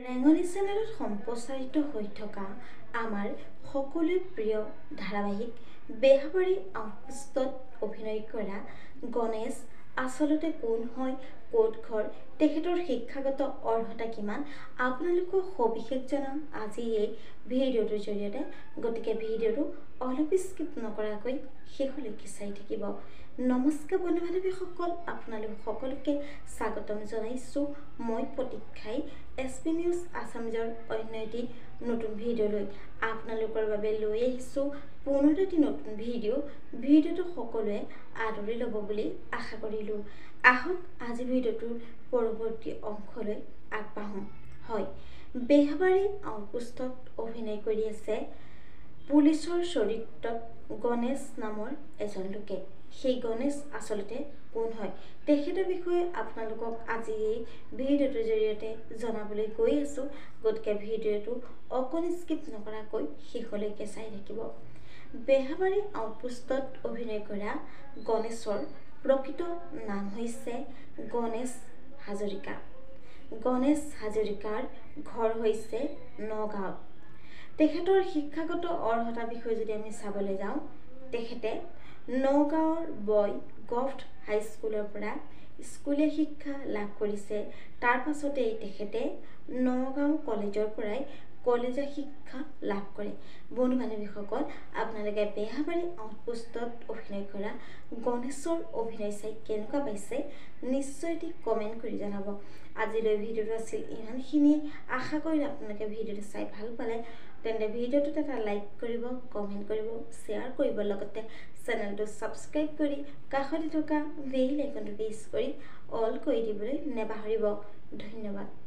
ৰেঙনি চেনেলত সম্প্ৰচাৰিত হৈ থকা আমাৰ সকলোৰে প্ৰিয় ধাৰাবাহিক বেহাবাৰী আউটপোষ্টত অভিনয় কৰা গণেশ আচলতে কোন হয়, ক'ত ঘৰ, তেখেতৰ শিক্ষাগত অৰ্হতা কিমান, আপোনালোকক সবিশেষ জনাম আজি এই ভিডিঅ'টোৰ জৰিয়তে। গতিকে ভিডিঅ'টো অলপ স্কিপ নকৰাকৈ শেষলৈকে চাই থাকিব। নমস্কাৰ বন্ধু বান্ধৱীসকল, আপোনালোক সকলোকে স্বাগতম জনাইছোঁ মই প্ৰতীক্ষাই এছ পি নিউজ আছামিজৰ অন্য এটি নতুন ভিডিঅ'লৈ। আপোনালোকৰ বাবে লৈ আহিছোঁ পুনৰ এটি নতুন ভিডিঅ'। ভিডিঅ'টো সকলোৱে আদৰি ল'ব বুলি আশা কৰিলোঁ। আহক আজি ভিডিঅ'টোৰ পৰৱৰ্তী অংশলৈ আগবাঢ়োঁ। হয়, বেহাবাৰী আউটপোষ্টত অভিনয় কৰি আছে পুলিচৰ চৰিত্ৰত গণেশ নামৰ এজন লোকে। সেই গণেশ আচলতে কোন হয়, তেখেতৰ বিষয়ে আপোনালোকক আজি এই ভিডিঅ'টোৰ জৰিয়তে জনাবলৈ গৈ আছোঁ। গতিকে ভিডিঅ'টো অকণ স্কিপ নকৰাকৈ শেষলৈকে চাই থাকিব। বেহাবাৰী আউটপোষ্টত অভিনয় কৰা গণেশৰ প্ৰকৃত নাম হৈছে গণেশ হাজৰিকা। গণেশ হাজৰিকাৰ ঘৰ হৈছে নগাঁৱত। তেখেতৰ শিক্ষাগত অৰ্হতাৰ বিষয়ে যদি আমি চাবলৈ যাওঁ, তেখেতে নগাঁৱৰ বয় গভট হাইস্কুলৰ পৰা স্কুলীয়া শিক্ষা লাভ কৰিছে। তাৰ পাছতেই তেখেতে নগাঁও কলেজৰ পৰাই কলেজীয়া শিক্ষা লাভ কৰে। বন্ধু বান্ধৱীসকল, আপোনালোকে বেহাবাৰী আউটপোষ্টত অভিনয় কৰা গণেশৰ অভিনয় চাই কেনেকুৱা পাইছে নিশ্চয় এটি কমেণ্ট কৰি জনাব। আজিলৈ ভিডিঅ'টো আছিল ইমানখিনিয়ে। আশা কৰিলোঁ আপোনালোকে ভিডিঅ'টো চাই ভাল পালে। তেন্তে ভিডিঅ'টোত এটা লাইক কৰিব, কমেণ্ট কৰিব, শ্বেয়াৰ কৰিব, লগতে চেনেলটো ছাবস্ক্ৰাইব কৰি কাষতে থকা বেল আইকনটো প্ৰেছ কৰি অল কৰি দিবলৈ নেপাহৰিব। ধন্যবাদ।